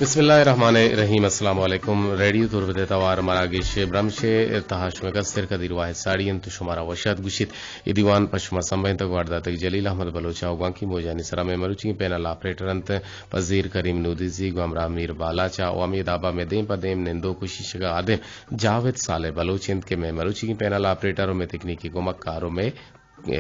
بسم اللہ الرحمن الرحیم۔ السلام علیکم۔ ریڈیو تربت ءِ توار مراگش ءِ برمش ءِ تہا شمئے گس سرکدیر واحد ساڑی انت، شمارا وش آت گوشیت۔ اے دیوان پہ شما سمبھینتگ، وارت داتگ جلیل احمد بلوچ ءَ، ءُ گوانکی موجانی سرا مئے مروچی پینل آپریٹر انت پزیر کریم نودیزی، گوں ہمراہ میر بالاچ ءَ، ءُ ہمے دابا مئے دیم پہ دیم نندوک ءُ شیشگ ءَ آدیم جاوید صالح بلوچ انت کہ مئے مروچی پینل آپریٹر ءُ مئے تکنیکی کمک کار ءُ مئے اے،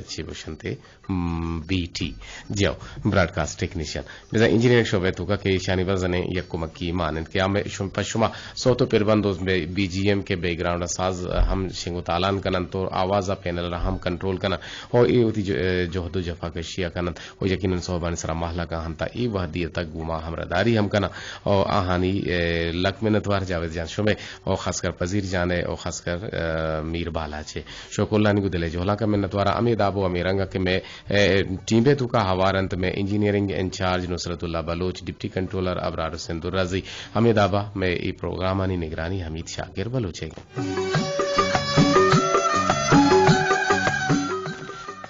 چی گوشنت، ام، بی ٹی، جیو، براڈکاسٹ ٹیکنیشن۔ بزاں انجینئرنگ شعبہ ءِ توکا کہ ایشانی بزانیں یک کمکی مان انت کہ آ مئے شم-، پہ شما صوت ءُ پربند ءُ بی جی ایم کہ بیک گراؤنڈ ءَ ساز ہم شنگ ءُ تالان کننت ءُ آواز ءَ پینل ءَ ہم کنٹرول کننت ءُ اے وتی ج-، اے، جہد ءُ جفا کشی ءَ کننت ءُ یقیناً سوبانی سرا مہلہ کاہنت ءَ اے وہدی ءَ تک گوں ما ہمراہداری ہم کننت ءُ آہانی، اے، لک منتوار جاوید جان شمئے ءُ خاص کر پزیر جان ءِ ءُ خاص کر، اے، میر بالاچ ءِ۔ شکر اللہ ءَ گوں دل ءِ جہلانک ءَ منتوار آں۔ ہمے داب ءُ ہمے رنگ ءَ کہ مئے، اے، ٹیم ءِ توکا ہوار انت، مئے انجینئرنگ انچارج نصرت اللہ بلوچ، ڈپٹی کنٹرولر ابرار حسین درازی، ہمے دابا مئے اے پروگرامانی نگرانی حمید شاکر بلوچ ءِ۔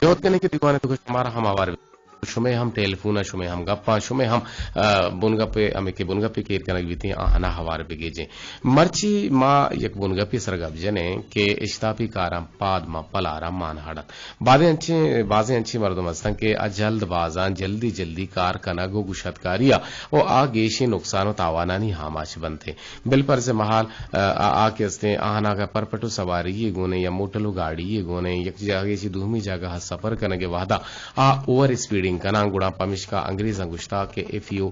جہد کنیں کہ دیوان ءِ توکا شمارا ہم ہوار شمئے ہم ٹیلیفون ءَ، شمئے ہم گپاں، شمئے ہم، آ، بنگپ ءَ، ہمے کہ بنگپے کہ ایر کنگ بیتیں، آہاں ہوار بگیجیں۔ مرچی ما یک بنگپے سر گپ جنیں کہ اشتاپی کاراں پاد ما پلار ءَ مان ہڑت۔ بازیں انچیں، بازیں انچیں مردم ہستن کہ آ جلد بازاں جلدی جلدی کار کنگ ءُ گشتکاری ءَ ءُ آ گیشیں نقصان ءُ تاوانانی آماچ بنت۔ بلپرز مہال، آ، آ، آ کہ استیں، آہاناگا پرپٹ ءُ سواری یے گونیں یا موٹل ءُ گاڑی یے گونیں، یک جاگہے چہ دومی جاگہ ءَ سفر کنگ ءِ وہدا آ اوور اسپیڈنگ کناں، گڑا پمیشکا انگریزاں گوشتا کہ if you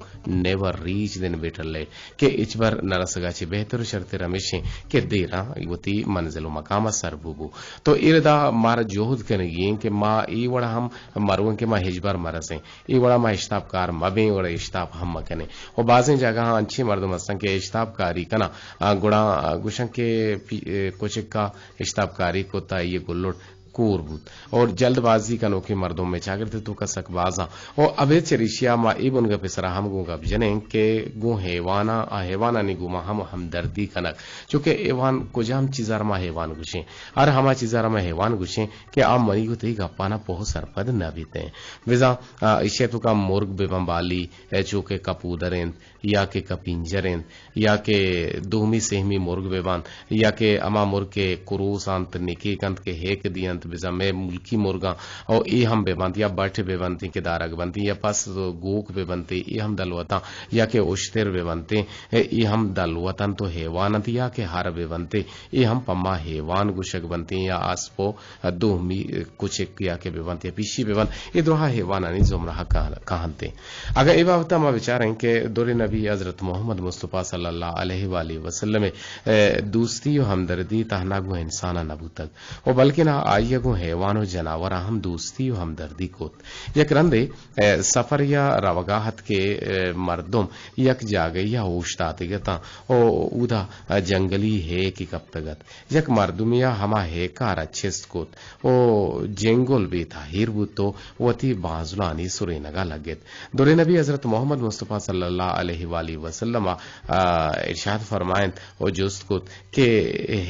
never reach then better late، کہ ہچبر نہ رسگا چہ بہتر ءُ شرتر ہمیشیں کہ دیراں وتی منزل ءُ مقام ءَ سر بو بو۔ تو اے ردا مارا جہد کنگی ایں کہ ما اے وڑا ہم مرویں کہ ما ہچبر مرسیں۔ اے وڑا ما اشتاپ کار مہ بیں، وڑا اشتاپ ہم مہ کنیں۔ و بازیں جاگہاں انچیں مردم ہستن کہ اشتاپ کاری کناں، آ، گڑا، آ، گوشن کہ پی-، اے، کچکا اشتاپ کاری کت، آئی گلڑ کور بوت۔ اور جلد بازی کنوکیں مردم مئے چاگرد توکا سک بازاں۔ و ابید چریشیا ما اے بنگپ سرا ہم گوں گپ جنیں کہ گوں حیواناں، آ حیوانانی گوما ہم ہمدردی کنگ۔ چونکہ حیوان کجام چیزا را ما حیوان گوشیں؟ ہر ہما چیزا را ما حیوان گوشیں کہ آ منی و تئی گپانا پوہ سرپد نہ بیتیں۔ بزاں، آ، ایشی ء توکا مرگ بہ بنت بالی، اے چو کہ کپودر انت، یا کہ کپینجر انت، یا کہ دومی سہمی مرگ بہ بنت، یا کہ ہما مرگ کہ کروس انت، نکیک انت کہ ہیک دینت، بزاں مئے ملکی مرگاں، او اے ہم بہ بنت، یا بٹ بہ بنت کہ دارگ بنت، یا پس گوک بہ بنت، اے ہم دلوتاں، یا کہ اشتر بہ بنت، اے ہم دلوت انت و حیوان انت، یا کہ ہر بہ بنت، اے ہم پہ ما حیوان گوشگ بنت، یا اسپ و دومی کچک یا کہ بہ بنت یا پیشی بہ بنت، اے دراہ حیوانانی زمرہ ء کاہنت انت۔ اگاں اے بابت ء ما بچاریں کہ دور نبی حضرت محمد مصطفی صلی اللہ علیہ و آلہ وسلم ء دوستی و ہمدردی تہنا گوں انسان ء نہ بوتگ و بلکنا آئی ء گوں حیوان و جناور ء ہم دوستی و ہمدردی کت۔ یک رندے، اے، سفر یا روگا ات کہ، اے، مردم یک جاگہے ء اوشتاتگ اتاں و اودا جنگلی ہیکے کپتگ ات۔ یک مردمے ء ہما ہیک ء را چست کت و جنگل بے تاہیر بوت و وتی بانزلانی سرینگ ء لگت۔ دور نبی حضرت محمد مصطفی صلی اللہ علیہ و آلہ وسلم ء، آ، ارشاد فرمائنت و جست کت کہ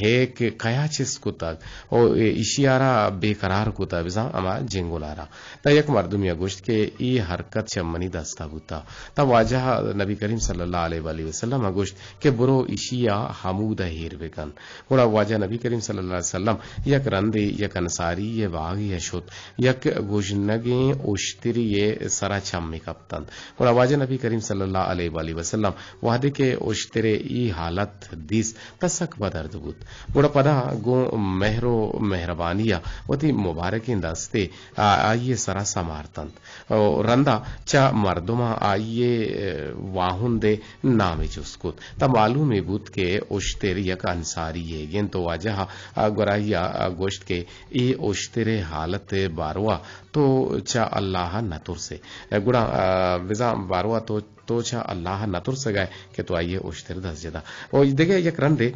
ہیک کیا چست کتگ و ایشی ء را بے قرار کتگ، بزاں ہما جنگل ء را۔ تہ یک مردمے ء گوشت کہ اے حرکت چہ منی دست ء بوتگ۔ تہ واجہ نبی کریم صلی اللہ علیہ و آلہ وسلم ء گوشت کہ برو ایشی ء ہمود ء ایر بکن۔ گڑا واجہ نبی کریم صلی اللہ علیہ وسلم یک رندے یک انصاری ء باغے ء شت، یک گژنگیں اشترے ء سرا چمے کپتنت۔ گڑا واجہ نبی کریم صلی اللہ علیہ و آلہ وسلم وہدے کہ اشتر ء اے حالت دیست، تہ سک بدرد بوت۔ گڑا پدا گوں مہر و مہربانی ء وتی مبارکیں دستے آ-، آئی ء سرا سمارتنت۔ و رندا چہ مردماں آئی ء واہند ء نامے جست کت۔ تہ معلومے بوت کہ اشتر یک انصاری ئیگ انت و واجہ ء گورا آئی ء گوشت کہ اے اشتر ء حالت ء باروا تو چہ اللہ ء نہ ترس ئے۔ گڑا، آ، بزاں باروا تو، تو چہ اللہ ء نہ ترسگ ء کہ تو آئی ء اشتر دست جتا۔ و دگہ یک رندے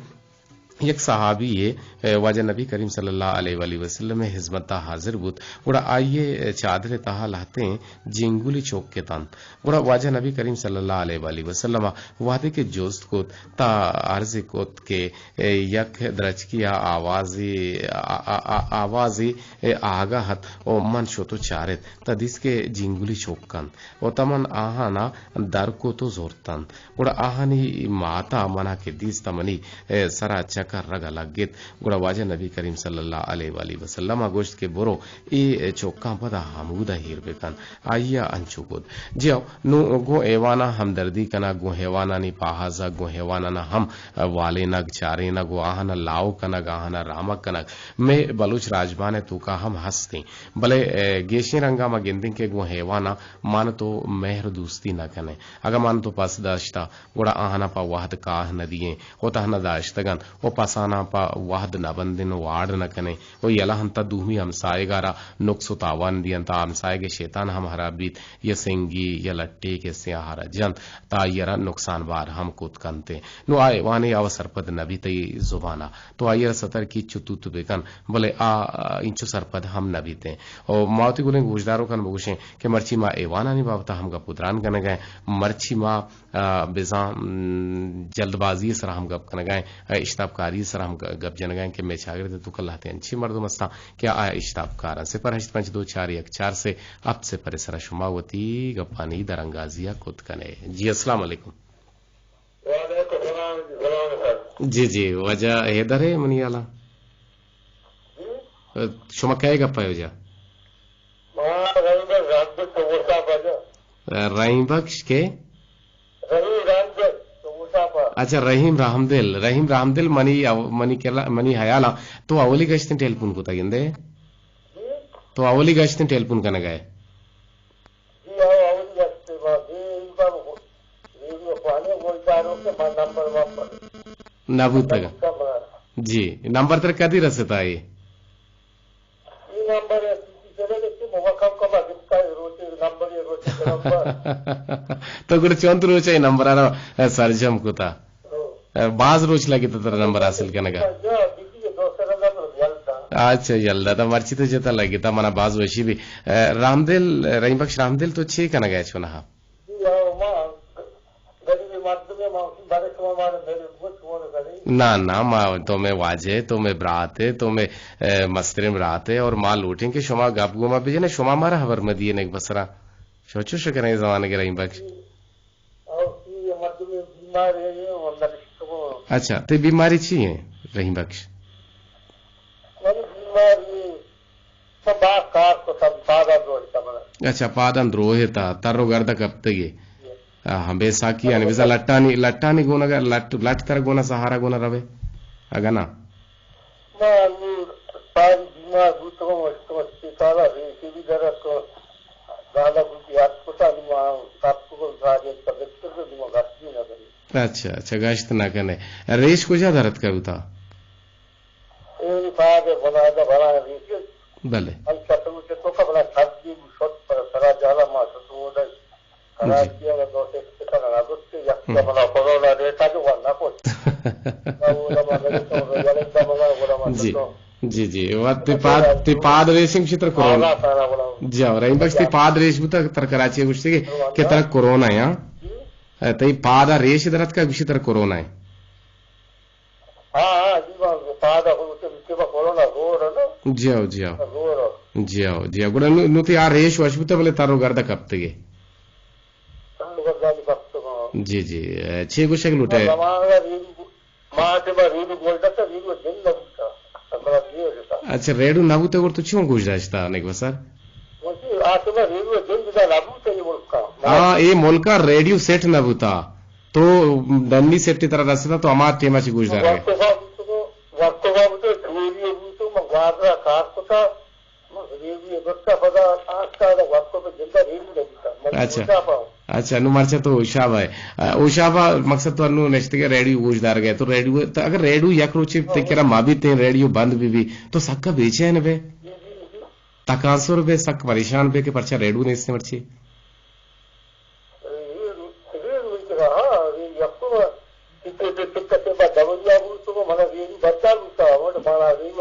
یک صحابی یے، اے، واجہ نبی کریم صلی اللہ علیہ وآلہ وسلم ءِ ہزمت ءَ حاضر بوت، گڑا آئی ءِ چادر ءِ تہا لہتیں جینگولی چوک اتنت۔ گڑا واجہ نبی کریم صلی اللہ علیہ وآلہ وسلم ءَ وہدے کہ جست کت، تا عرض کت کہ، اے، یک درچکی ءَ آوازے، آ-، آ-، آ-، آوازے، اے، آہگا ات و من شت و چارت، تا دیست کہ جینگولی چوک انت و تا من آہانا در کت و زرتنت۔ گڑا آہانی ماتا منا کہ دیست، منی، اے، سرا چکر رگا لگت۔ گڑا واجہ نبی کریم صلی اللہ علیہ وآلہ وسلم ءَ گوشت کہ برو اے چوکاں پدا ہمودا ایر بکن۔ آئی ءَ انچو کت۔ جی ہو، نوں گوں حیواناں ہمدردی کنگ، گوں حیوانانی پاہازگ، گوں حیوانانا ہم والینگ، چارینگ و آہانا لاؤ کنگ، آہانا رامگ کنگ مئے بلوچ راجبان ءِ توکا ہم ہستیں۔ بلے، اے، گیشیں رنگا ما گندیں کہ گوں حیواناں من تو مہر دوستی نہ کنیں۔ اگاں من تو پس داشتا، گڑا آہانا پہ وہد کاہ نہ دییں و تہنا داشتگ انت و پساناں پہ وہد نہ بندیں و واڑ نہ کنیں و یلہ انت تا دومی ہمساہگا را نقص و تاوان دینت، تا ہمساہگ ءِ شیطان ہم ہراب بیت، یا سنگی یا لٹے کہ سیاہ را جنت، تا آئی را نقصان بار ہم کت کنت۔ نوں آ حیوانے آ سرپد نہ بیت تئی زبانا، تو آئی را ستر کیچ و توت بکن، بلے آ، آ، انچو سرپد ہم نہ بیت۔ و ما وتی گلیں گوشداروکاں بگوشیں کہ مرچی ما حیوانانی بابتا ہم گپ و تران کنگا ایں، مرچی ما آ، بزاں، م، جلد بازی ءِ سرا ہم گپ کنگا ایں، آ، اشتاپکاری ءِ سرا ہم گ-، گپ جنگا ایں کہ مئے چاگرد ءِ توکا لہتیں انچیں مردم ہستاں کہ آ اشتاپکار انت۔ صفر ہشت پنچ دو چار یک چار سے ہپت صفر ءِ سرا شما وتی گپانی درانگازی ءَ کت کن ئے۔ جی، السلام علیکم۔ وعلیکم السلام، جی، سلام سر۔ جی، جی، واجہ حیدر ئے منی ہیالا۔ جی؟ شما کئے گپ ءَ ئے واجہ؟ ما رحیم بخش رحمدل تو وسا پاجا۔ رحیم بخش کے؟ رحیم رحمدل تو وسا پا۔ اچھا، رحیم رحمدل، رحیم رحمدل منی او-، منی کلا-، منی حیالا تو اولی گشتیں ٹیلیفون کتا گندے؟ جی؟ تو اولی گشتیں ٹیلیفون کنگا ئے؟ جی، او اولی گشتیں، ما جی، ان کا ریڈیو پانے گوشداروں کے ما نمبر ومبر۔ نہ بوتگ۔ نہ بوتگ۔ جی، نمبر ترا کدی رستا اے؟ اے نمبر ءَ سی سی چلے گا کہ مما کم کم ءَ گپتا ہے، روچے نمبر، یہ روچے نمبر۔ تو گڑا چونت روچ ءَ اے نمبر ءَ را سرجم کتا؟ ہو۔ باز روچ لگتا ترا نمبر حاصل کنگا؟ جا، بیتی کے دوست کا نمبر یلتا۔ اچھا، یلدا تا مرچی تو جتا لگتا، منا باز وشی بی۔ رحمدل، رحیم بخش رحمدل تو چے کنگا ئے چونہا؟ جی، آ، ما غریب مردم، ما بارے شما مارا میرے گوش وہ کرے۔ نا، نا، ما تو مئے واجہ ئے، تو مئے برات ئے، تو مئے، اے، مستریں برات ئے اور ما لوٹیں کہ شما گپ گوما بجنے، شما مارا خبر مدیے نک بسرا۔ شما چوش کریں زمانگ رحیم بخش؟ جی۔ اور یہ مردم بیمار ہے، یہ اور نرس کو۔ اچھا، تے بیماری چی ہے رحیم بخش؟ منی بیماری، من باز کار کتم، پاداں دروہتا منا۔ اچھا، پاداں دروہتا، تر و گرد کپتگے۔ آہاں، بے ساکی، یعنی بزاں لٹانی، لٹانی گون اگر لٹ، لٹ تر گون سہارا گون روے؟ اگہ نا؟ ما نی پادی بیمار بوتگم، اشتم اسپیتالا، ریشی بھی درد کو، دادا بوتی ہاتھ کتا، نی ما تپ کو راجے کا بچر کو، نی ما گھر بھی نہ بنی۔ اچھا، اچھا، گشت نہ کنے۔ ریش کجا درد کا بوتا؟ اے پاد بنا دا بنا ریچ۔ بلے۔ ہم چتو چتو کا بنا سردی شت پر سرا جالا ما شت ہو دے۔ جی۔ کراچی والا دو سے کتا نہ دوست یا ہم۔ بنا کورونا دیتا جو ورنہ کچھ۔ جی۔ جی، جی۔ وقت پاد، تی پاد ریشنگ شتر کورونا۔ جی، اور رحیم بخش تی پاد ریش بوتا تر کراچی گوشتے کہ، کہ تر کورونا ہے، ہاں؟ جی۔ اے، تی پاد ریش درد کا گوشی تر کورونا ہے۔ ہاں، ہاں، جی، ما پادا ہو، تے، تے با کورونا زور ہے نا۔ جی ہو، جی ہو۔ زور ہے۔ جی ہو، جی ہو۔ گڑا نو، نو تی آ ریش وش بوتا، بلے تر و گرد کپتگے۔ تر و گرد کپتگا۔ جی، جی۔ اے، چے گوشگ لوٹے؟ زمانہ ریڈیو، ما تے با ریڈیو گوش داشتا، ریڈیو جن نہ بوتا۔ بڑا دیر ہوتا۔ اچھا، ریڈیو نہ بوتا، گڑا تو چون گوش داشتا، نیک بسر؟ آ ٹیما ریڈیو جند جتا نہ بوتا اے ملک ءَ۔ ہاں، اے ملک ءَ ریڈیو سیٹ نہ بوتا۔ تو ڈنی سیٹ ترا رستا تو ہما ٹیما چی گوش دارگے۔ وقت وفا بوتو، وقت وفا بوتو، ٹولی بوتو، من گوادر ءَ کار کتا، من ریڈیو درتا پدا آستا دا وقت پہ جندا ریڈیو نہ بوتا۔ من اچھا۔ اچھا، نو مرچا تو ہوشاب ئے۔ آ، ہوشاب ءَ مقصد تو انو نشتگے ریڈیو گوش دارگے۔ تو ریڈیو، تو اگر ریڈیو یک روچے تے کرا ما بیتیں ریڈیو بند بی بی، تو سکا بے چین بے۔ جی، جی، جی۔ تکانسر بے، سک پریشان بے کہ پرچا ریڈیو نیست مرچی۔ ریڈیو، ریڈیو، ہاں، یکو، کتے، کتے، کتے با دولیا بوتو، منا ریڈیو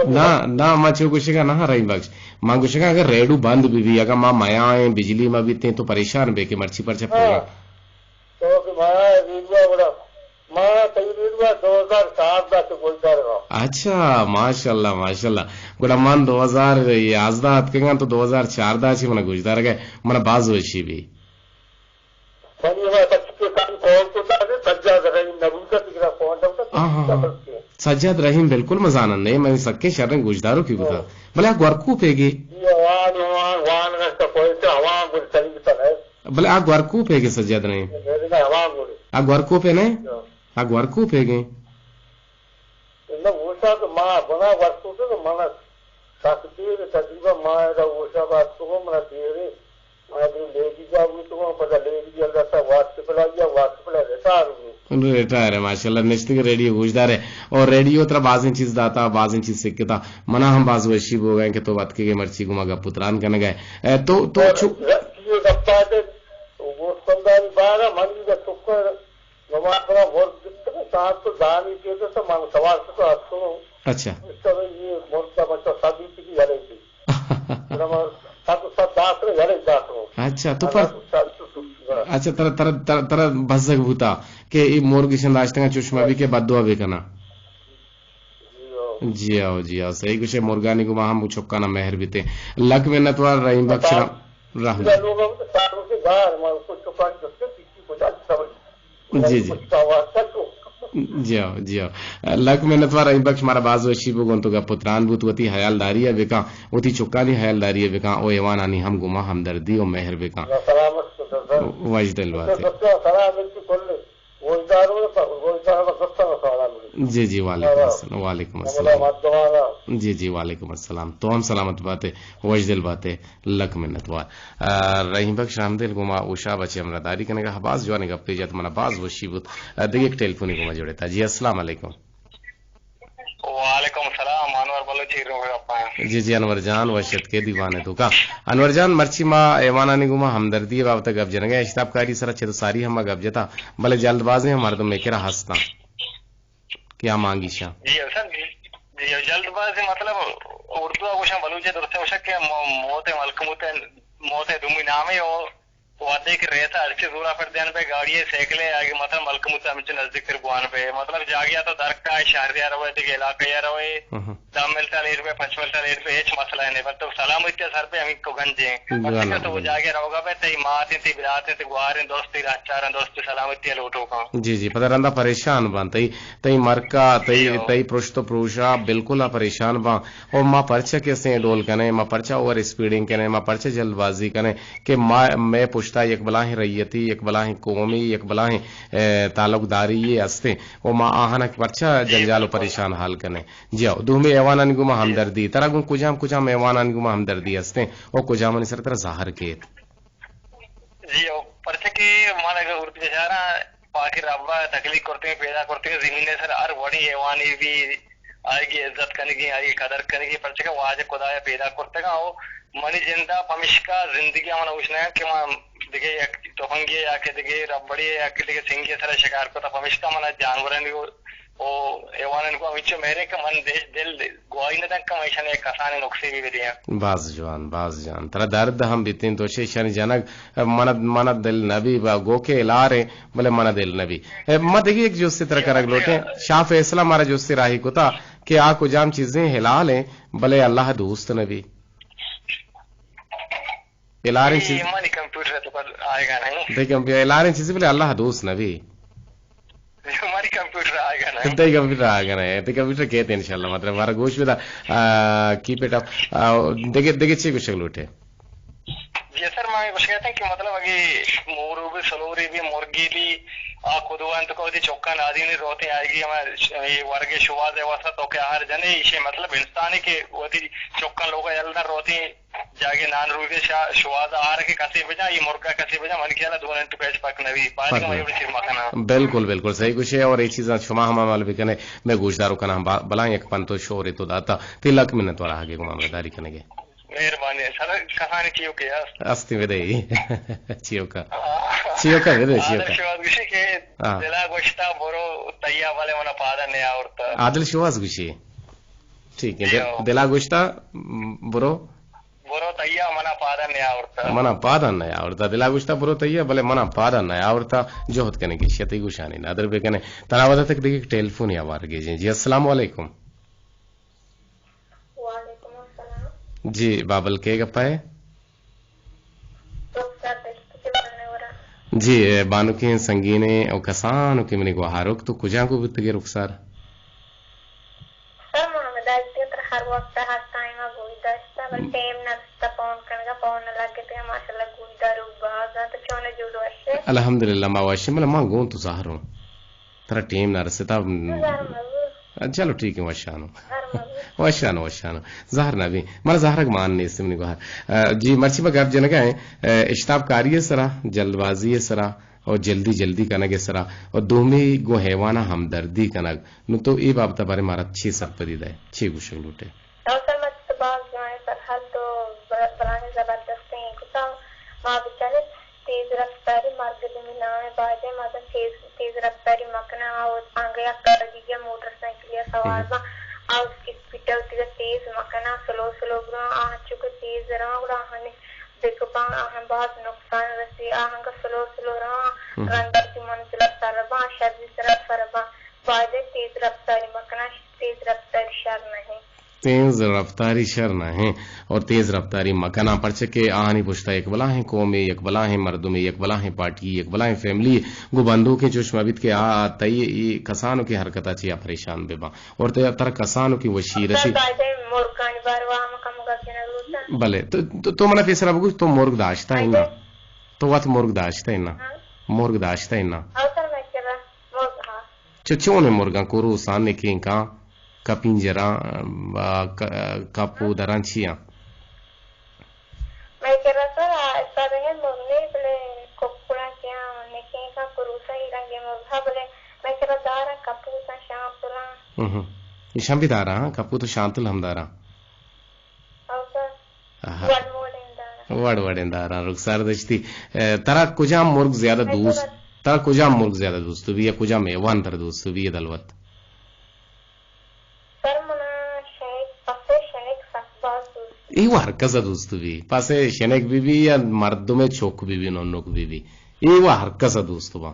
نا، نا، ما چو گوشگا نہ رحیم بخش۔ ما گوشگا اگر ریڈو بند بی بی، اگر ما میائیں، بجلی ما بیتیں تو پریشان بے کہ مرچی پرچہ ہاں۔ پروگرام۔ تو کہ ما ریڈیو گڑا، ما تئی ریڈیو دو ہزار چاردہ چہ گوشدار گا۔ اچھا، ماشاءاللہ، ماشاءاللہ۔ گڑا من دو ہزار یازدہ اتکگاں تو دو ہزار چاردہ چی من گوشدار گئے، من باز وشی بی۔ منی ہمے پچ کے سال فون کو تھا، سجاد رحیم نبوتا تیرا فون نبوتا، ہاں، ہاں، ہاں۔ سجاد رحیم بالکل مزانن نہیں، میں سکے شرن گوشدارو کی بوتا۔ ہاں۔ بلے آ گورکو پیگے۔ یہ وان، وان، وان گشتا کوئی تے وان گل چلی بتا ہے۔ بلے آ گورکو پیگے سجاد رحیم۔ میرے نا وان گل۔ آ گورکو پہ نہیں؟ ہاں۔ آ گورکو پیگے۔ نہ، اوشا تو ما بنا وقت تو منا سخت دیر تقریباً ما ادا اوشا بات کو منا دیر ما دیر لیگی جا بھی تو پدا لیگی جا لگتا واسطے پلا یا واسطے پلا ریٹائر بھی۔ ریٹائر ہے، ماشاءاللہ، نشتگ ریڈیو گوشدار ہے۔ اور ریڈیو ترا بازیں چیز داتا، بازیں چیز سکتا۔ منا ہم باز وشی بوگا کہ تو وت کے مرچی گما گپ پتران کنگا ہے۔ اے، تو، تو اور چو یہ گپا دے، وہ سندانی بارہ من بھی چکر نماز را مرد گپتگ، ساعت تو دانی پیدا تو من سوار تو اتکوں۔ اچھا۔ اس طرح یہ مرد کا بچہ سبھی کی یلے تھی۔ نماز سب سب داخل یلے داخل۔ اچھا، تو پر اچھا، تر، تر، تر، تر بزگ بوتا کہ ای مرگ شن داشتگا چشمہ بھی کہ بددعا بھی کنا۔ جی ہو۔ جی ہو، جی ہو، صحیح گوشے، مرگانی گما ہم چکانا مہر بیتے۔ لک منت وار رحیم بخش را-، رحم۔ لوگ ہم تو ساروں کے گار، من کو چکان جس کے پیچھے کو جا سمجھ۔ جی، جی۔ جی ہو، جی ہو۔ لک منت وار رحیم بخش، مارا باز وشی بو گوں تو گپ و تران بوت، وتی حیالداری ء بکاں، وتی چکانی حیالداری ء بکاں، او ایوانانی ہم گما ہمدردی و مہر بکاں۔ سلامت کو سر۔ وش دل باتے۔ سلام علیکم کل۔ گوشداروں پر، گوشداروں پر سلام علیکم۔ جی، جی، وعلیکم السلام، وعلیکم السلام۔ جی، جی، وعلیکم السلام۔ تو ہم سلامت باتے، وش دل باتے۔ لک منت وار۔ آ، رحیم بخش رحمدل گوں ما اوشا بچے ہمراہ داری کنگا، باز جوانیں گپے جت، منا باز وشی بوت۔ آ، دگہ یک ٹیلیفونی گوں ما جوڑتا۔ جی، السلام علیکم۔ وعلیکم السلام، انور بلوچی رو گپا۔ جی، جی، انور جان، وش اتکے دیوانے توکا۔ انور جان، مرچی ما ایوانانی گوں ما ہمدردی بابت گپ جنگا، اشتاب کاری سرا چہ تو ساری ہم گپ جتا، بلے جلد بازیں ہم مردم میکرا ہستاں۔ کہ آ مانگیشاں۔ جی، اصل جی، جی، جلد بازی مطلب اردو ء گوشاں، بلوچ ء درستیں گوشاں کہ مو-، موت ء ملکموت ء، موت ء دومی نامے او وھدے کہ ریس ء ہرچی زورا پر دیان بہ گاڑی ء سائیکل ء آگے مطلب ملکموت ء ہمچو نزدیک تر بوان بہ مطلب جاگے ء تو درکا شہر ء روئے دگہ علاقہ ء روئے۔ دہ ملٹا لیٹ بہ، پنچ ملٹا لیٹ بہ، ہچ مسئلہ نہیں، پر تو سلامتی ء سر پہ ہمیں کو گنجیں۔ بلکہ تو جاگہ روگا بہ، تئی مات ہیں، تئی برات ہیں، تئی گوار ہیں، دوست تئی راہچار ہیں، دوست تئی سلامتی ء لوٹو کن۔ جی، جی، پدا رندا پریشان بان، تئی، تئی مرکا، تئی، جی ہو۔ تئی پرشت و پروشا بالکل آ پریشان بان۔ او ما پرچہ کسیں ڈول کنے، ما پرچہ اوور اسپیڈنگ کنے، ما پرچہ جلد بازی کنے کہ ما، مئے پشتا یک بلاہیں ریتی، یک بلاہیں قومی، یک بلاہیں، اے، تعلق داری یہ ہستے۔ او ما آہانا پرچہ جنجال و پریشان حال کنے۔ جی ہو، دومی ایوانانی گوما ہمدردی۔ ترا گوں کجام کجام ایوانانی گوما ہمدردی ہستیں؟ او کجامانی سر ترا زہر کیت؟ جی ہو، پرچہ کہ من اگر اردو بچاراں پاک رب ء تخلیق کرتگیں، پیدا کرتگیں زمین ء سر ہر وڑیں ایوانے بھی آئی عزت کنگی، آئی قدر کنگی، پرچہ کہ واجہ خدایا پیدا کرتگاں۔ او منی جندا پمشکا زندگی من اوش نہ کہ من دگہ یک تفنگے یا کہ دگہ ربڑے یا کہ دگہ سنگے سر شکار کتا، پمشکا من جانورانی او ایوانان کو ہمچو مہرے کہ من دل، دل گواہی نہ دنت کہ من ایشانی یک کسانیں نقصے بھی بدیاں۔ باز جوان، باز جوان۔ ترا درد ہم بیتیں تو شے ایشانی جنگ، من، من دل نبی با گو کہ الاریں، بلے من دل نبی۔ اے، ما دگہ یک جستے ترا کرگ لوٹیں۔ شاہ فیصلہ مارا جستے راہی کتا کہ آ کجام چیزیں حلال ہیں، بلے اللہ دوست نبی۔ الاریں چیز۔ منی کمپیوٹر تو پر آئے گا نہیں۔ دیکھ، کمپیوٹر الاریں چیزیں بلے اللہ دوست نبی۔ منی کمپیوٹر آئے گا نہیں۔ تئی کمپیوٹر آئے گا نہیں۔ تئی کمپیوٹر کہتے ہیں انشاءاللہ، مطلب، ہمارا گوش بھی تھا، آ، کیپ اٹ اپ۔ آ، دیکھے، دیکھے، چی گوشگ لوٹے۔ جی سر، ما گوش کہتے ہیں کہ مطلب، اگے مورو بھی، سلوری بھی، مرگی بھی، آ خدوان تو کو دی چوکا نادینی روتے آئے گی، ہمارے ش-، یہ ورگے شواز ہے واسطہ تو کہ آہر جنے، اسے مطلب انسانی کہ وہ دی چوکا لوگ یلدر روتے، جاگے نان روزے شا-، شواز آر کہ کسے بجا، یہ مرگا کسے بجا، من خیال دو نن تو پیچ پک نوی، پانی پک کا نوی۔ مجھے چیر مکنا۔ بالکل، بالکل صحیح گوشے، اور یہ چیزاں شما ہم عمل بکنے، میں گوشدارو کنا ہم با-، بلائیں یک پنتو شور تو داتا، تی لک منت وار آگے گما ہمراہ داری کنگے۔ مہربانی، سر کسانی چیو کے است۔ استی بدے۔ چیو کا۔ ہاں۔ چیو کا بدے، چیو عادل کا۔ شواز گوشی کہ ہاں۔ دلا گوشتا برو تیا والے منا پادا نیا اورتا۔ عادل شواز گوشی۔ ٹھیک ہے، دل-، دلا گوشتا، م، برو۔ برو تیا، منا پادا نیا آورتا۔ منا پادا نیا آورتا۔ دلا گوشتا برو تیا، بلے منا پادا نیا آورتا۔ جہد کنے گیشی تی گوشانی نادر بکنے۔ ترا ودا تک دیگه ٹیلیفون یا وار گیجیں۔ جی، السلام علیکم۔ وعلیکم السلام۔ جی، بابل کے گپا ہے؟ رخسار دشتی کے بارے ورا۔ جی، اے بانکیں سنگینیں او کسانو کہ منی گوہاروک تو کجا گو بوتگے رخسار؟ سر، محمد عاشق تر ہر وقت ہر ٹائم گوئی داشتا، بل ٹائم نہ رستا فون کنگا، فون نہ لگتے، ماشاءاللہ گوئی دارو باز، تو چونے جوڑ وشے؟ الحمدللہ، ما وشے، ملا ما گون تو ظاہر ہوں۔ ترا ٹیم نہ رستا۔ چلو ٹھیک ہے، وشانو۔ وشانو، وشانو۔ زہر نہ بی۔ مارا زہرگ مان نیست منی گوہر۔ آ، جی، مرچی ما گپ جنگا ہیں، آ، اشتاب کاری سرا، جلد بازی سرا، اور جلدی جلدی کنگ سرا، اور دومی گو حیوانا ہمدردی کنگ۔ نو تو اے بابتا بارے مارا چی سرپدی دے؟ چی گوشگ لوٹے؟ ڈاکٹر مجید، تو باز جوانیں سرحال تو بر-، براہیں زبردستیں کتا۔ ما بچارے تیز رفتاری مرگ دمی نام ء، باید ء مردم تیز، تیز رفتاری مکناں، او انگہ یک دیگہ موٹر سائیکل ء سوار باں، او اسپیڈ ء وتی تیز مکناں، سلو سلو براں، آ چونکہ تیز راں گڑا آہانی بکپاں آہاں باز نقصان رسی، آہانگا سلو سلو راں، رندا وتی منزل ء سر باں، شری سرا سر باں، باید ء تیز رفتاری مکناں، تیز رفتاری شر نہ انت۔ تیز رفتاری شر نہ ہیں اور تیز رفتاری مکناں، پرچہ کہ آہانی پشتا یک بلاہیں قومے، یک بلاہیں مردمے، یک بلاہیں پارٹی، یک بلاہیں فیملی گو بندوکیں چوش مہ بیت کہ آ تئی اے کسانوکیں حرکتا چیا پریشان بہ باں اور ترا، ترا کسانوکیں وشی رسی۔ باید مرگانی باروا ہم کم گپ جنگ لوٹاں۔ بلے، تو، تو، تو منا پیسرا بگوش، تو مرگ داشتا ہے نا؟ تو وت مرگ داشتا ہے نا؟ ہاں۔ مرگ داشتا ہے نا؟ او سر، میں کرا مرگ، ہاں۔ چہ چونیں مرگاں؟ کروساں، نکینکاں، کپینجراں، آ، ک-، کپودراں چیاں؟ مئے کرا سر، آ، سر ہے مرنے بلے ککڑاں چیاں، نکینکاں، کروساں، اے رنگیں مرگاں بلے مئے کرا داراں، کپوتاں، شانتلاں۔ ہم ہم۔ ایشاں بھی داراں، ہاں، کپوت و شانتل ہم داراں۔ او سر۔ آہا۔ وڑ وڑیں داراں۔ وڑ وڑیں داراں، رخسار دشتی۔ اے، ترا کجام مرگ زیادہ دوست، ترا کجام مرگ زیادہ دوست بی یا کجام حیوان ترا دوست بی یا دلوت؟ سر، منا شنک، پسے شنک سک باز دوست۔ اے وَ ہر کسا دوست بی، پسے شنک بی بی یا مردمے چک بی بی، ننک بی بی، اے وَ ہر کسا دوست باں۔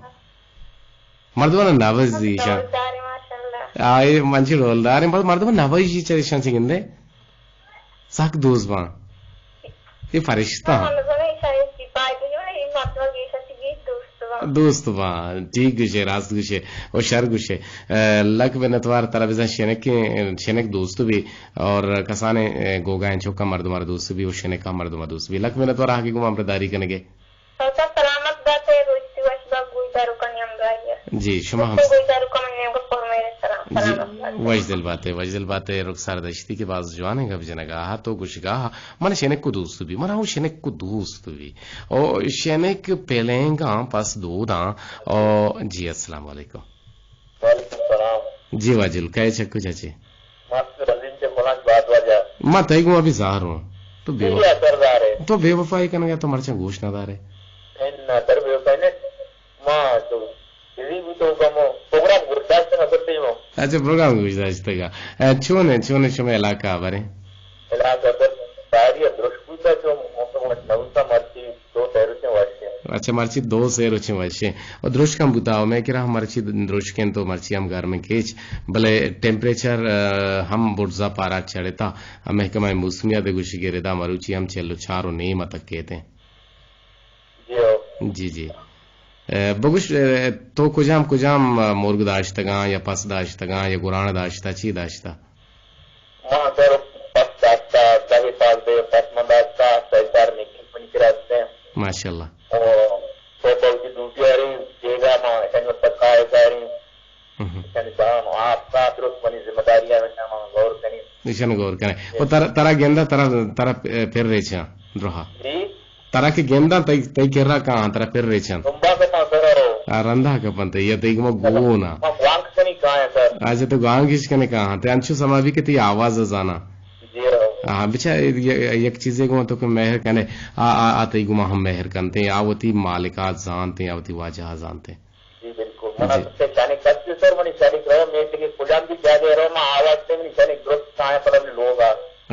مردماں نوازی ایشاں۔ ڈولدار ایں، ماشاءاللہ۔ آ، اے منچی ڈولدار ایں، بس مردماں نوازی چہ ایشاں چہ گندے سک دوست باں۔ اے فرشتہ ہاں۔ مردماں ایشاں چی پائدگ نہ، اے مردماں گیشا چی گیش دوست باں۔ دوست باں، ٹھیک گوشے، راست گوشے، او شر گوشے۔ اے، لک منتوار ترا بزاں شنک، شنک دوست بی اور کسانے، اے، گوگائیں چکا مردماں دوست بی او شنکا مردماں دوست بی۔ لک منتوار آہگی گوما ہمراہداری کنگے۔ تو سر سلامت بات ئے، روچ تئی وش بات، گوشداروکانی ہمراہی ءَ۔ جی، شما ہم۔ گوشداروکاں منی نیمگ ءَ پر مہریں سلام، جی، سلامت بات ئے۔ وش دل بات ئے، وش دل بات ئے، رخسار دشتی کہ باز جوانیں گپ جنگا ات، تو گوشگا ات، من شنک کو دوست بی، من ہوں شنک کو دوست بی۔ او شنک پلینگاں پس دوداں، او جی، السلام علیکم۔ وعلیکم السلام۔ جی واجل، کئے چہ کجا چے؟ ماسٹر عظیم چہ کلانچ بات واجہ۔ ما تئی گوں ابھی ظاہر ہوں۔ تو بے وف-، تو بے وفائی کنگا، تو مرچاں گوش نہ دارے۔ اناں، ترا بے وفائی نہ۔ ما تو بزی بوتوں کمو پروگرام گوش داشتگ نہ کرتے ہوں۔ اچھا، پروگرام گوش داشتگا۔ اے، چون ہے، چون ہے شمے علاقہ برے؟ علاقہ بس ساری درست بوتا، چو موسم وش نہ بوتا، مرچی دو سہ روچیں وش ایں۔ اچھا، مرچی دو سہ روچیں وش ایں۔ او درشک ہم بوتا، او مئے کرا ہم مرچی درشک انت، تو مرچی ہم گرم انت کیچ، بلے ٹیمپریچر، آ، ہم بڑزا پارا چڑھتا۔ محکمہ موسمیات گوشی کہ ردا مروچی ہم چل و چار و نیم تک کیت ہیں۔ جی ہو۔ جی، جی۔ آ، بگوش، آ، تو کجام، کجام، آ، مرگ داشتگاں یا پس داشتگاں یا گران داشتا، چی داشتا؟ ما سر پس داشتا، دہ پانزدہ پس من داشتا، سہ چار نیکی منی کرا است ایں۔ ماشاءاللہ۔ او، تو پوتی ڈیوٹی آریں، جیگا ما اشانی واسطہ کائے کاریں۔ ہم۔ اشانی بام آپ کا درست منی ذمہ داری ہے، اشان ما غور کنیں۔ اشان غور کنیں۔ او ترا، ترا گندا، ترا، ترا پھر ریچاں، درہا۔ جی؟ ترا کہ گنداں تئی، تئی کرا کاہاں، ترا پھر ریچنت۔ دمبا کپاں سر او۔ آ، رندا کپنت، یا تئی گما گون آ۔ ما گوانک کنی کاہاں سر۔ اچھا، تو گوانک اش کنے کاہاں، تئی انچو سما بی کہ تئی آواز زاناں۔ جی ہو۔ آ، بچا، ی-، یک چیزے گوں تو کہ مہر کنے، آ، آ، آ تئی گما ہم مہر کنتے، آ وتی مالکات زانتے، آ وتی واجہ زانتے۔ جی بالکل، منا جی۔ گوشتے شنک کسی سر منی شنک رو، میتگے کجام بھی جاگے رو، ما آواز تے منی شنک درست آیا پر ہمیں لوگ آ۔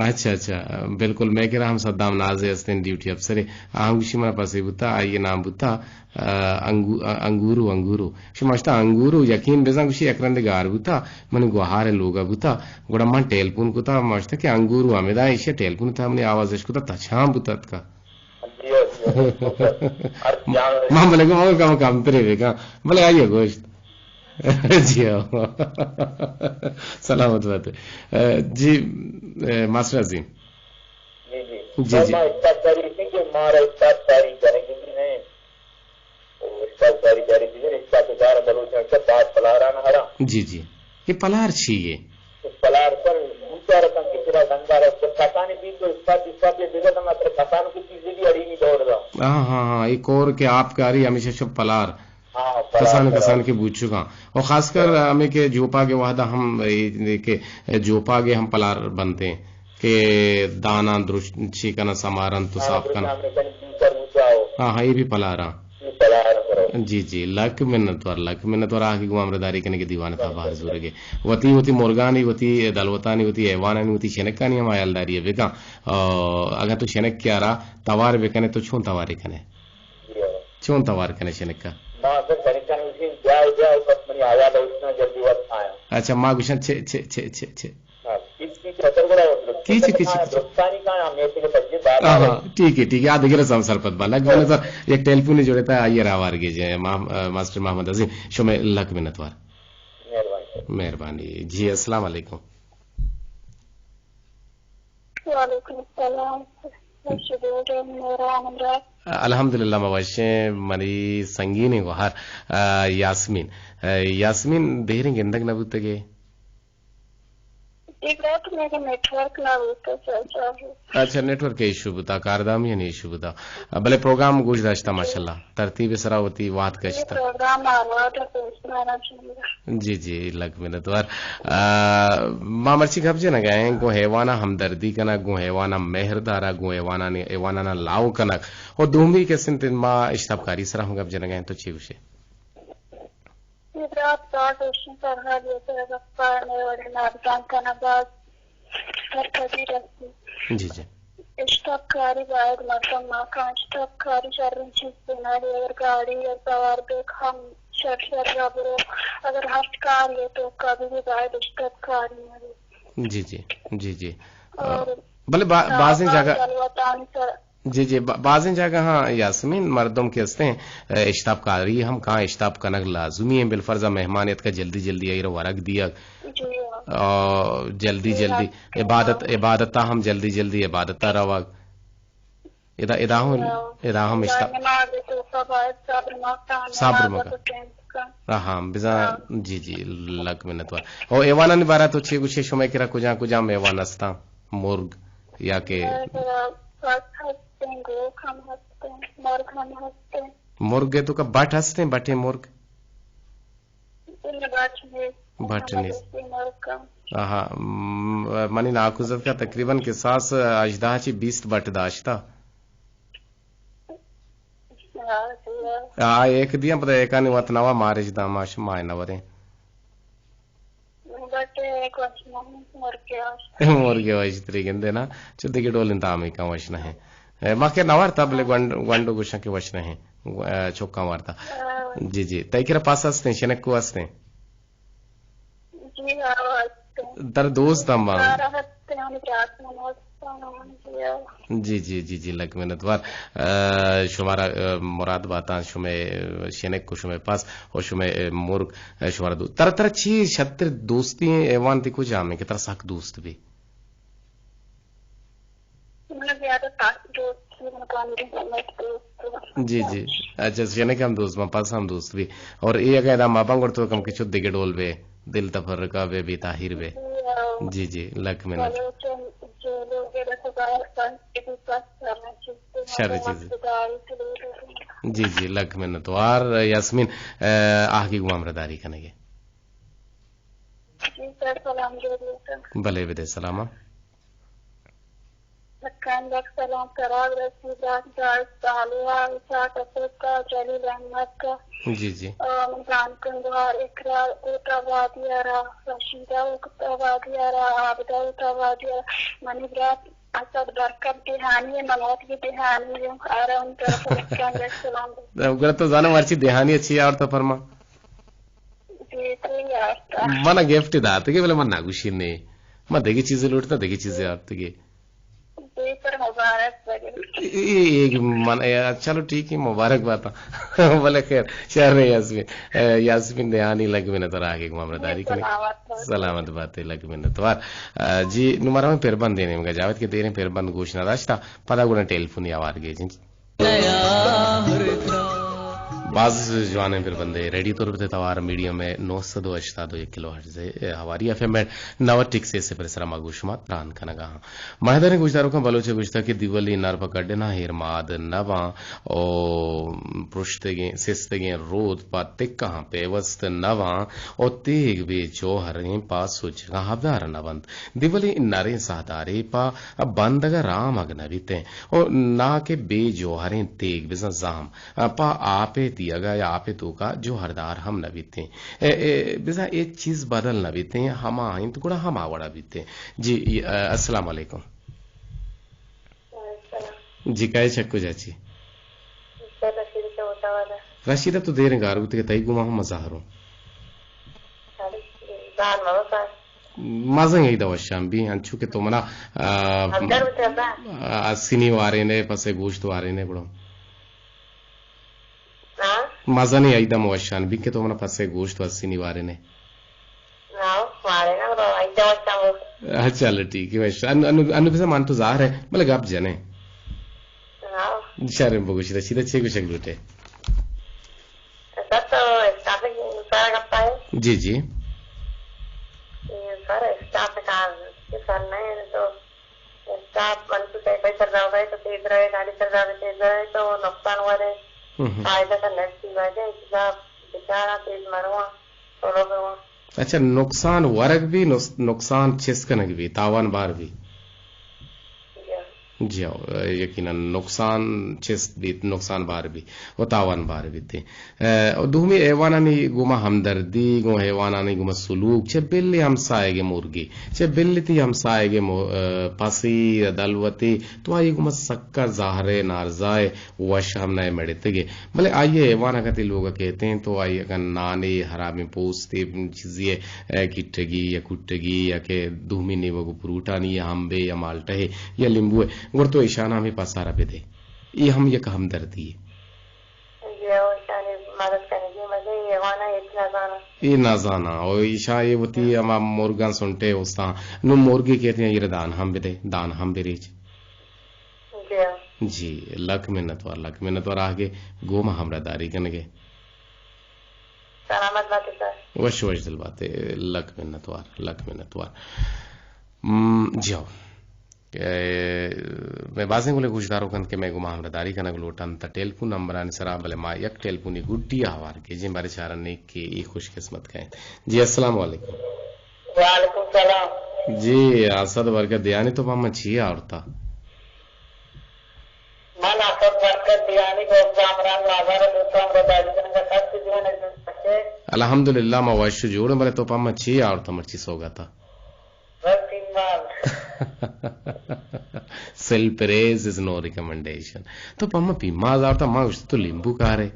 اچھا، اچھا، بالکل، مئے کرا ہم صدام نازے ہستیں ڈیوٹی افسرے، آ ہم گوشی منا پسے بوتا، آئی نام بوتا، آ، انگو-، آ، انگورو، انگورو۔ شما اشتا انگورو یقین بزن گوشی یک رندے گار بوتا، منی گوہار لوگا بوتا، گڑا من ٹیلیفون کتا، ما اشتا کہ انگورو ہمیدا ایشی ٹیلیفون تا منی آواز اش کتا، تچان بوتا اتکا۔ جی، جی، جی۔ ہر جان من بلے گو، من کم کم ترے بکن۔ بلے آئیے گوشت۔ جی ہاں۔ سلامت بات۔ جی، ماسٹر عظیم۔ جی، جی۔ جی، جی۔ ما اتفاق داری تھی کہ مارا اتفاق داری کرے گی نہیں۔ اتفاق داری داری تھی، اتفاق دار بلوچ ہیں، سب بات پلاران ہرا۔ جی، جی۔ یہ پلار چی ہے؟ پلار پر بوتا رکھاں کہ تیرا گنگا رکھ، جب کسانی بھی تو اس کا، اس کا بھی بگڑ نہ، پر کسانوں کی چیزیں بھی اڑی نہیں دوڑ رہا۔ ہاں، ہاں، ہاں، ایک اور کہ آپ کاری ہمیشہ شب پلار۔ ہاں، پلار، کسان، پلار۔ کسان کے بوچکاں۔ اور خاص کر ہمیں کہ جوپا کے وحدہ ہم، اے، کہ جوپا کے ہم پلار بنتے ہیں کہ دانا درست چی کنا سمارن تو ہاں، صاف درست کنا۔ ہمیں کن بوتا بوتا ہو۔ ہاں، ہاں، یہ بھی پلار ہاں۔ جی، جی، لک منتوار، لک منتوار آ کہ گوں ہمراہداری کنگے دیوان تا بہر زورگے۔ وتی، وتی مرگانی، وتی دلوتانی، وتی حیوانانی، وتی شنکانی ہم حیالداری بکن۔ آ، اگاں تو شنک کیارا توار بکنے تو چون توارے کنے؟ جی ہاں۔ چون توار کنے شنکا؟ ما اگر شنکا نوشی جائے جائے بس منی آواز اوشنا جلدی وقت آیا۔ اچھا، ما گوشن چے، چے، چے، چے، چے۔ ہاں، کیچ، کیچ، ٹھیک ہے، ٹھیک ہے۔ آ، آ دگہ رسم سرپد با۔ لک منتوار، یک ٹیلیفونی جوڑے تا، آئیے راوار گیجے، ماہ-، آ، ماسٹر محمد عظیم، شمے لک منتوار۔ مہربانی۔ مہربانی۔ جی، السلام علیکم۔ وعلیکم السلام۔ الحمدللہ، ما وشیں، منی سنگینیں گوہر، آ، یاسمین۔ آ، یاسمین، دیریں گندگ نہ بوتگے؟ اے برات میرے نیٹ ورک نہ بوتا، چل، چل۔ اچھا، نیٹ ورک ایشو بوتا، کاردامی ایشو بوتا۔ بلے پروگرام گوش داشتا، ماشاءاللہ۔ ترتیب سرا وتی وات اے کشتا۔ پروگرام آواز تو اس میں نہ چاہیے۔ جی، جی، لک منتوار۔ آ، ما مرچی گپ جنگا ہیں، گوں حیوانا ہمدردی کنگ، گوں حیوانا مہر دارا، گوں حیوانا، حیوانانا لاو کنگ۔ و دومی کس انت ما اشتابکاری سرا ہم گپ جنگا ہیں، تو چی گوشے؟ اے برات باز وشیں سرحال یے، ترا گپا ہمے وڑیں نابزانکانا باز سرپدی رسی۔ جی، جی۔ اشتاپکاری باید مردم نہ کن، اشتاپکاری شریں چیزے نہ، اگر گاڑی یا سوار بے ہم شر شر را برو، اگر ہر کار یے تو کبھی بھی باید اشتاپکاری نہ۔ جی، جی، جی، جی۔ اور بلے با-، بازیں جاگہ جی، جی، با-، بازیں جاگہاں یاسمین مردم کہ استیں، اے، اشتاپ کاری ہم کاں، اشتاپ کنگ لازمی ہیں، بالفرض مہمان اتکا جلدی جلدی آئی را ورگ دیگ۔ جی۔ آ، جلدی جی، جلدی ہاں۔ عبادت، عبادتا ہم جلدی جلدی عبادتا روگ۔ ادا، ادا ہم، ہاں۔ ادا ہم اشتاپ۔ نماز تو سب صبر مکن، صبر نماز مکن۔ تو ٹینٹ کن۔ ہاں، ہاں، بزاں، ہاں۔ جی، جی، لک منتوار۔ او ایوانانی بارہ تو چی گوشے، شمئے کرا کجام کجام ایوان استاں؟ مرگ یا کہ بس ہستیں، گوک ہم ہستیں، مرگ ہم ہستیں۔ مرگ ءِ توکا بٹ ہستیں، بٹیں مرگ؟ بٹ نیست۔ بٹ نیست۔ مرگ کم۔ آہا، م-، منی ناکوزتکا تقریباً کساس ہژدہ چی بیست بٹ داشتا۔ آ، ایک دیاں پدا ایکانی وت نوا مارش داں، ماش ماہ نوریں۔ بٹ ایک وش نہ، مرگے وش۔ مرگے وش تری گندے نا، چو دگہ ڈول انت آمی کن وش نہ ہیں۔ اے، ما کہ نوارتا بلے گونڈ-، گونڈو گوشاں کہ وش نہ ہیں۔ اے، چوکاں وارتا۔ ہاں۔ جی، جی۔ تئی کرا پس ہستیں، شنکو ہستیں؟ جی، ہاں، ہستیں۔ تر دوست ہم باں۔ سارا ہستیں، ہم جات من ہستیں، جی، ہاں۔ جی، جی، جی، جی، لک منتوار۔ اے، شمارا، اے، مراد باتاں، شمے شنک و شمے پس و شمے، اے، مرگ، اے، شمارا دو-، ترا، ترا چی شتر دوستی ہیں، ایوان تی کجام ہیں کہ ترا سک دوست بی؟ من زیادہ پس دوست بی، من گونڈیں سمجھ دوست بی۔ جی، جی۔ اچھا، شنک ہم دوست باں، پس ہم دوست بی۔ اور اے اگاں ادا مہ باں گڑا تو کم کہ چو دگہ ڈول بے، دل تفرقہ بے، بے تاہیر بے۔ جی، ہاں۔ جی، جی، لک منت۔ چلو، چل-، چلو، اے دیکھو باہر پس، اے بھی پس کرنا چاہیے۔ شر چیز۔ جی، جی، لک منت وار یاسمین، اے، آہگی گوں ہمراہداری کنگے۔ جی سر، سلام علیکم۔ بلے بدے سلام۔ سکان یک سلام ترا رسی، داد داد سالوا، اسحاق اسد کا، جلیل احمد کا، جی، جی۔ آ، من جان کندوار اقرا کوٹ آبادی آرا، رشیدہ کوٹ آبادی آرا، عابدہ کوٹ آبادی آرا، منی برات اسد برکت دیہانی ہے، من وت بھی دیہانی ہوں، آرا ان طرف سکان یک سلام۔ گڑا تو زانو مرچی دیہانی اچھی آورتا پرما۔ جی، تو یار۔ من گفٹ داتگے، بلے من نگوشی نے۔ من دگہ چیزے لوٹتا، دگہ چیزے آورتگے۔ جی، پر مبارک بگے۔ اے، اے، اے، من، اے، چلو ٹھیک ہے، مبارک بات۔ بلے خیر، شر نہیں یاسمین۔ اے، یاسمین دیہانی لگ میں نہ تو راہ کے گمام رداری کنے۔ سلامت بات۔ سلامت بات ہے، لگ میں نہ تو۔ آ، جی، نمارا میں پھر بند دینے میں جاوید کے دینے پھر بند گوش نہ داشتا، پدا گنا ٹیلیفونی آوار گے جی۔ باز جوانیں پھر بندے ریڈیو تربت توار میڈیم ہے نو سد و ہشتاد و یک کلو ہرٹز ہے، ہواری ایف ایم بینڈ نود ٹک سے سے پر سرا ما گوش مات پران کنگا ہاں۔ مہدریں گوشداروکاں بلوچ گوشتا کہ دیولی نر پہ گڈنا ہیر ماد نہ باں او پرشتگیں سستگیں رود پہ تکہاں پیوست نہ باں او تیگ بے جوہریں پہ سجگاں ہبدار نہ بنت۔ دیولی نریں ساہدارے پہ بندگ ء رامگ نہ بیتیں و نا کہ بے جوہریں تیگ بزاں زہم پہ آپ ء دیگ ء یا آپ ء توک ء جوہردار ہم نہ بیتیں۔ اے، اے، بزاں ہچ چیز بدل نہ بیتیں، ہما انت گڑا ہما وڑا بیتیں۔ جی، اے، السلام علیکم۔ جی، کئے چہ کجا چی؟ رشیدہ تو دیریں گار بوتگ کہ تئی گوما ہم مزاہروں۔ مزن عید وشان بی، انچو کہ تو منا، آ، آ، سینی وارین ہے، پسے گوشت وارین ہے، گڑا۔ مزن عید وشان بی کہ تو منا پسے گوشت و سینی وارین ہے۔ ہاں، وارین ہے، گڑا عید وشان بی۔ اچھا، چلو ٹھیک ہے، وش۔ انو، انو، انو بزاں من تو ظاہر ہے، بلے گپ جنے۔ ہاں۔ شرم بگوشی، رشیدہ چے گوشگ لوٹے؟ سر تو اسٹاف سارا گپا ہے۔ جی، جی۔ یہ سر اسٹاف کا سر نہیں ہے تو اسٹاف من تو سائیکل چل رہا ہوگا تو تیز رہے، گاڑی چل رہا ہے تیز رہے تو نقصان ہوا رہے۔ ہم، ہم۔ فائدہ کا نفسی وجہ ہے کہ صاحب بیچارہ تیز مروا، سولو مروا۔ اچھا، نقصان ورگ بی، نس-، نقصان چست کنگ بی، تاوان بار بی۔ جی۔ جی ہو، یقیناً نقصان چست بیت، نقصان بار بی و تاوان بار بیت۔ ء، و دومی حیوانانی گوما ہمدردی، گوں حیوانانی گوما سلوک، چہ بلی ہمسائگ مرگی، چہ بلی تی ہمسائگ مو-، ء، پسی یا دلوتی، تو آئی گوما سکا زہرے نارزائے وش ہم نہ مڑتگے۔ بلے آئی ء حیوان اگاں تئی لوگ ء کیتیں تو آئی اگاں نانے، ہرابیں پوستے، چیزے ء کٹگی یا کٹگی یا کہ دومی نیوگ و پروٹانی یا ہمبے یا مالٹہے یا لیمبوے، گڑ تو ایشان ہمے پسارا بدے۔ اے ہم یک ہمدردی ہے۔ جی، او ایشانی مدد کنگی، مزے اے حیوان ء ہچ نہ زاناں۔ اے نہ زاناں، او ایشاں اے وتی ہما مرگاں سنٹے اوستاں۔ نوں مرگے کیتیں، ایرا دان ہم بدے، دان ہم بریچ۔ جی ہاں۔ جی، لک منتوار، لک منتوار آہگے گوما ہمراہ داری کنگے۔ سلامت باتے سر۔ وش وش دل باتے، لک منتوار، لک منتوار۔ م، جی ہو۔ اے، مئے بازیں گلیں گوشداروک انت کہ مئے گوما ہمراہ داری کنگ لوٹنت تہ ٹیلیفون نمبرانی سرا، بلے ما یک ٹیلیفونی گڈی ء ہوار کیجیں، بارے چارنے کہ اے خوش قسمت کئے انت۔ جی، السلام علیکم۔ وعلیکم السلام۔ جی، اسد برکت دیانی تو پہ من چی آورتا؟ من اسد برکت دیانی گوپ زامران مازار دوستاں ہمراہ داری کنگا، سب سے جوان ہے۔ الحمدللہ، ما وش جوڑ، بلے تو پہ من چی آورتا مرچی سوگاتا؟ بس پیماز۔ Self praise is no recommendation. تو پہ من پیماز آورتا، ما گوشت تو لیمبو کارے۔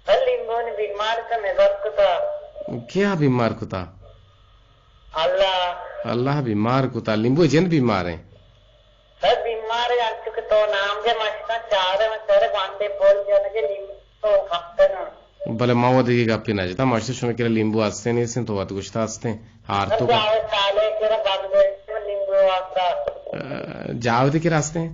بل لیمبو نے بیمار تو نظر کتا۔ کیا بیمار کتا؟ اللہ۔ اللہ بیمار کتا، لیمبو جن بیمار ہیں۔ بل بیمار ہے، انچو کہ تو نام کے ماشنا چار ہے، میں سر باندے بول جانے کے لیمبو تو کھاتے نا۔ بلے ما وھدیگہ گپے نہ جتا، ماشتر شمئے کرا لیمبو ہستیں نیستیں، تو وت گوشتا ہستیں۔ ہار تو جاوید سالے کرا بند ہے، لیمبو واسطہ۔ اہ، جاوید کرا ہستیں؟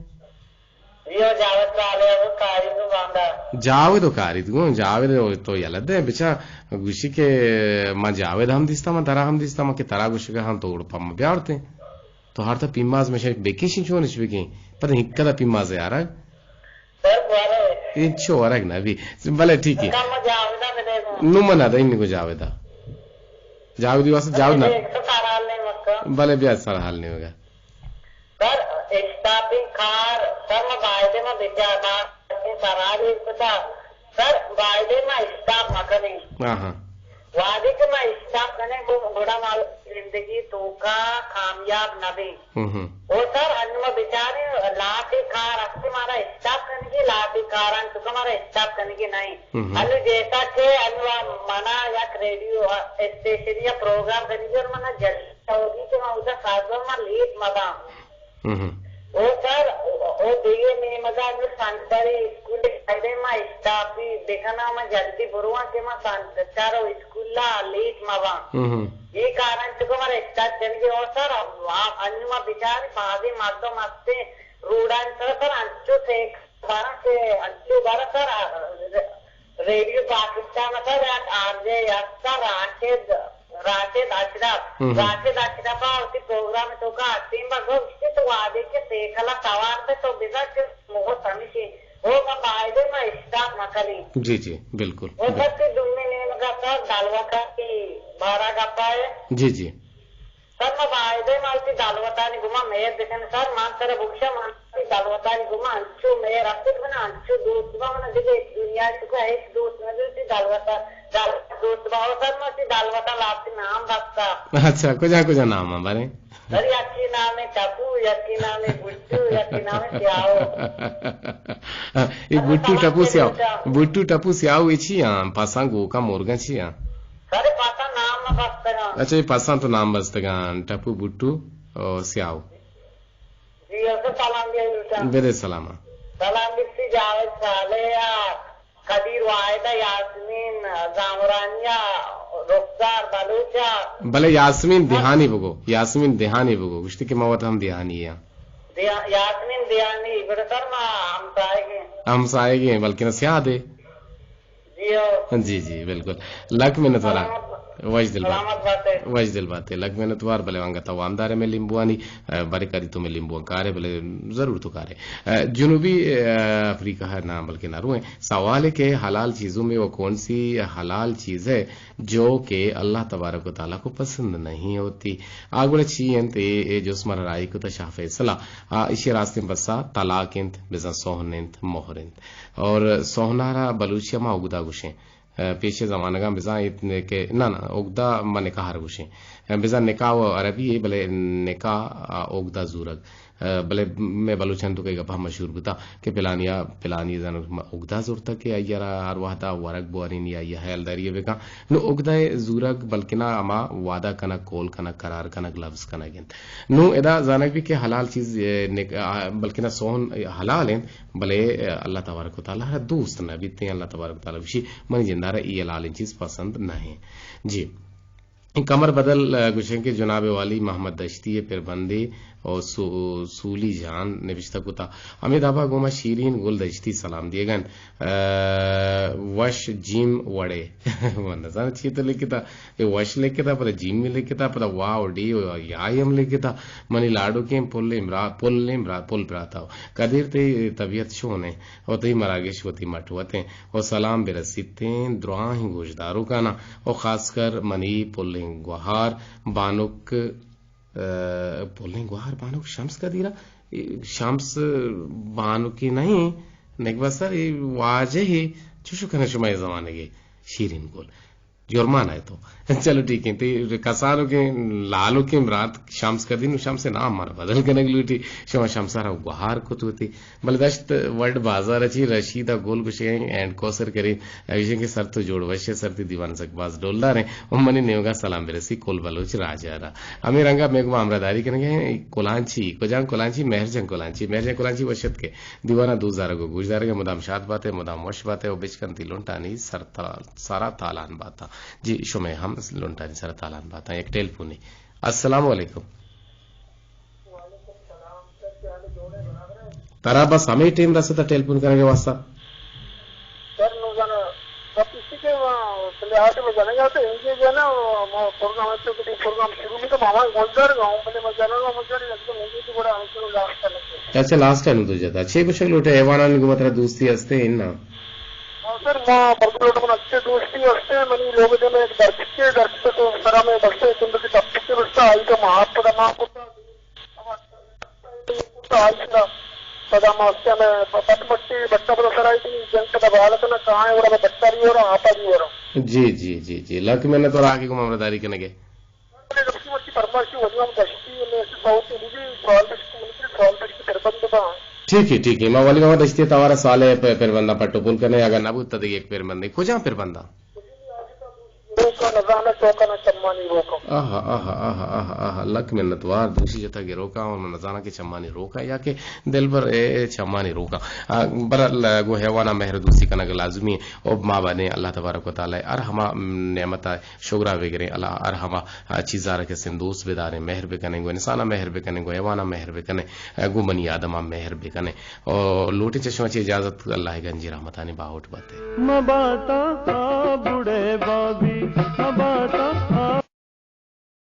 جی، او جاوید سالے، او کاری تو باندا۔ جاوید او کاری تو، جاوید او تو یلہ دے، بچا گوشی کہ ما جاوید ہم دیستا، ما ترا ہم دیستا، ما کہ ترا گوشگا ہم تو گڑ پم بیارتے۔ تو ہر تا پیماز میں شاید بکشیں، چونش بکیں؟ پتہ نہیں کدا پیماز یارا۔ سر، بارے۔ انچو ورگ نہ بی۔ بلے ٹھیک ہے۔ کم جاویدا بدے گا۔ نو منا دا، ان کو جاویدا۔ جاویدی واسطے جاوید نہ۔ ایک تو سارا حال نہیں مکہ۔ بلے بیا سارا حال نہیں ہوگا۔ سر، ایک کار سر ما بایدے ما بچار، ما سرحال ایر کتا، سر بایدے ما اسٹاپ مکنیں۔ آہا۔ وہدے کہ ما اسٹاپ کنیں، گڑا ما زندگی توکا کامیاب نہ بیں۔ ہم ہم۔ او سر، انو ما بچاریں، لاتے کار است مارا اسٹاپ کنگی، لاتے کار انت کہ مارا اسٹاپ کنگی نہیں۔ ہم ہم۔ انو جیسا کہ انو منا یک ریڈیو اسٹیشن یا پروگرام کنگی اور منا جلدی ہوگی کہ ما اودا سازور ما لیٹ مباں۔ ہم ہم۔ او سر، او دیگہ نیمگا جو سنتر اسکول، پہلے ما اسٹاپی بکنا، ما جلدی برواں کہ ما سنتر اسکولا لیٹ مباں۔ ہم ہم۔ یہ کارن چکو مارا اسٹاپ جلدی۔ او سر، انو ما بچار بازی مردم ہستے روڈان سر، سر انچو سیک بارا کہ انچو بارا سر، ریڈیو پاکستان ء یک آر جے است، راشد، راشد اشرف۔ ہم ہم۔ راشد اشرف ء وتی پروگرام ء توکا ہستیں با گوشتی تو وہدے کہ سیکل ء سوار بے تو بزاں کہ موت ہمیشی او ما بایدے ما اسٹاپ مہ کنیں۔ جی جی، بالکل۔ او سر، تی دومی نیمگا سر دلوتا کی بارا گپا ہے۔ جی جی۔ سر، ما بایدے ما وتی دلوتانی گوما مہر بکن۔ سر، من ترا بگشاں، من وتی دلوتانی گوما انچو مہر است کہ من انچو دوست با، من دگہ دنیا چکا ہیچ دوست نہ بی، وتی دلوتا، دلوت دوست با۔ او سر، ما وتی دلوتا لاتی نام بستا۔ اچھا، کجا کجا نام ہے بارے؟ سر، یکی نام ہے ٹپو، یکی نام ہے بٹو، یکی نام ہے سیاہو۔ یہ بٹو ٹپو سیاہو، بٹو ٹپو سیاہو یہ چی ہیں؟ پاساں گوکا مرگا چی ہیں؟ سر، پاساں نام نہ بستگاں۔ اچھا، یہ پاساں تو نام بستگاں، ٹپو، بٹو اور سیاہو۔ جی، اور سر سلام دیا لوٹاں۔ بدے سلام۔ سلام دیتی جاوید صالح یا قدیر واحد یا یاسمین زامرانی یا رخسار بلوچ یا بلے یاسمین دیہانی بگو، یاسمین دیہانی بگو، گوشتی کہ ما وت ہم دیہانی ہیں۔ دیا-، یاسمین دیہانی، گڑا سر ما ہمسائے گے۔ ہمسائے گے، بلکہ نہ سیاد ہے۔ جی ہو۔ جی جی، بالکل۔ لک منت وارا۔ سلامت۔ وش دل بات۔ سلامت باتے۔ وش دل باتے۔ لک منت وار، بلے وانگا تو وامدار ہے میں لیمبوانی، اے، بارے کدی تو میں لیمبوان کارے، بلے ضرور تو کارے۔ اے، جنوبی، اے، افریقہ ہے نا، بلکہ نہ روئیں۔ سوال ہے کہ حلال چیزوں میں وہ کون سی حلال چیز ہے جو کہ اللہ تبارک و تعالیٰ کو پسند نہیں ہوتی؟ آ گڑا چی انت، اے، اے جست مارا راہی کتا شاہ فیصلہ۔ آ، ایشی راستیں پسا طلاق انت، بزاں سوہن انت، مہر انت۔ اور سوہنارا بلوچی ما اگدا گوشیں۔ اے، پیش زمانگاں بزاں ایت کہ، نہ، نہ، اگدا ما نکاح را گوشیں۔ اے، بزاں نکاح و عربی ہے، بلے نکاح، آ، اگدا زورگ۔ اے، بلے مئے بلوچانی توکا اے گپ ہم مشہور بوتا کہ پلانیا، پلانی زن اگدا زرتا کہ آئی را ہر وہدا ورگ بوارینی، آئی حیالداری بکن۔ نو اگدہ زورگ بلکنا ہما وعدہ کنگ، قول کنگ، قرار کنگ، لبز کنگ انت۔ نو ادا زانگ بی کہ حلال چیز، اے، نک-، آ، بلکنا سوہن حلال انت، بلے، اے، اللہ تبارک و تعالیٰ را دوست نہ بیت۔ اللہ تبارک و تعالیٰ گوشی، منی جندارا ای حلالیں چیز پسند نہ ہیں۔ جی۔ قمر بدل، اے، گوشیں کہ جناب والی محمد دشتی پر بندے اور سو-، سولی جان نوشتہ کتا۔ حمید آبا گوما شیرین گل دشتی سلام دیگن۔ اے، وش جیم وڑے۔ من نزاناں چی تو لکھتا۔ اے وش لکھتا، پدا جیم لکھتا، پدا واو ڈی او یا ایم لکھتا۔ منی لاڈوکیں پلیں برا-، پلیں برا-، پل براتا۔ قدیر تئی طبیعت چون ہے؟ او تئی مراگش وتی مٹ وتیں۔ او سلام برسیتیں دراہیں گوشداروکانا۔ او خاص کر منی پلیں گوہار بانک، اے، پلیں گوہار بانک شمس قدیرا؟ اے شمس بانکی نہیں، نگبہ سر، اے واجہ ہے۔ چوشو کنے شما اے زمانگے شیرین گل۔ جرمانہ ہے تو۔ چلو ٹھیک ہے، تئی کسانوکیں لالوکیں برات شمس قدیر، نو شمس نام مارا بدل کنگ لوٹی۔ شما شمسارا گوہار کت وتی۔ بلے دشت وڈ بازار چی رشید گل گوشیں اینڈ کوسر کریں۔ ایشیں کہ سر تو جوڑ وشے، سر تی دیوان سک باز ڈولدار ہیں۔ و منی نیوگا سلام برسی کل بلوچ راجا را۔ ہمیں رنگا میں گما ہمراہ داری کنگے ہیں کلانچی، کجان کلانچی، مہرجن کلانچی، مہرجن کلانچی وشت کے دیوانا دوست دارگ و گوش دارگ، مدام شاد باتے، مدام وش باتے و بچکن تی لنٹانی سر تال-، سرا تالان باتا۔ جی، شمے ہم لنٹانی سرا تالان باتا۔ یک ٹیلیفونی۔ السلام علیکم۔ ترا بس ہمے ٹیم رستا ٹیلیفون کنگے واسطہ۔ سر، نو زاناں، گپ ایشی کہ ما پلے ہاٹ ما جنگ آتے، انجے جنا، ما پروگرام اچھے کہ پروگرام شروع میں تو ماما گوشدار گاؤں، بلے ما جنا، ما جنا، ایک دم انجے تو بڑا ہم تو لاسٹ ہے۔ اچھا، لاسٹ ٹائم تو جتا۔ چھ گوشگ لوٹے، ایوانان گو مطلب دوستی ہستے، ان نا؟ ہاں سر، ما پروگرام اچھے دوستی ہستے، منی لوگ دے میں ایک درد کے، درد تو سرا میں بستے، تم تو تب کے بستا، آئی تو ماں آپ پتا ماں پتا۔ آئی نا، پدا ما ہستے ہمیں بٹ مٹی، بٹا پدا سرائی دی، جنگ پدا بال کنا، کہاں ہے، ورا بٹا بھی ورا، آپا بھی ورا۔ جی، جی، جی، جی۔ لک محنت اور آگے کو ممرداری کرنے گے۔ میں نے جب کی مرضی فرمائش کی، ولی ہم دشتی، میں سے سوال کے لیے سوال پیش کی، سوال پیش کی پھر بند تھا۔ ٹھیک ہے، ٹھیک ہے۔ ما ولی محمد دشتی توارا سوال ہے، پھر، پھر بندہ پٹو پول کرنے، اگر نہ بوتا دیگه ایک پھر بندے۔ کجا پھر بندہ؟ روکا نزانہ چوکا نہ چمانی روکا۔ آہا، آہا، آہا، آہا، آہا، لک منتوار۔ دوشی جتا گروکا اور من نزانہ کہ چمانی روکا یا کہ دلبر اے چمانی روکا۔ آ، برحال گو حیوانا مہر دوستی کنگ لازمی ہے۔ او ما بانے اللہ تبارک و تعالی ہر ہما نعمتا شگرا بگریں، اللہ ہر ہما چیزا را کہ سندوست بداریں، مہر بکنیں، گو انسانا مہر بکنیں، گو حیوانا مہر بکنیں، گو منی آدما مہر بکنیں۔ او لوٹیں چشمہ چی اجازت، اللہ گنجی رحمتانی باہوٹ باتے۔ مباتا آ بوڑھے بابی، مباتا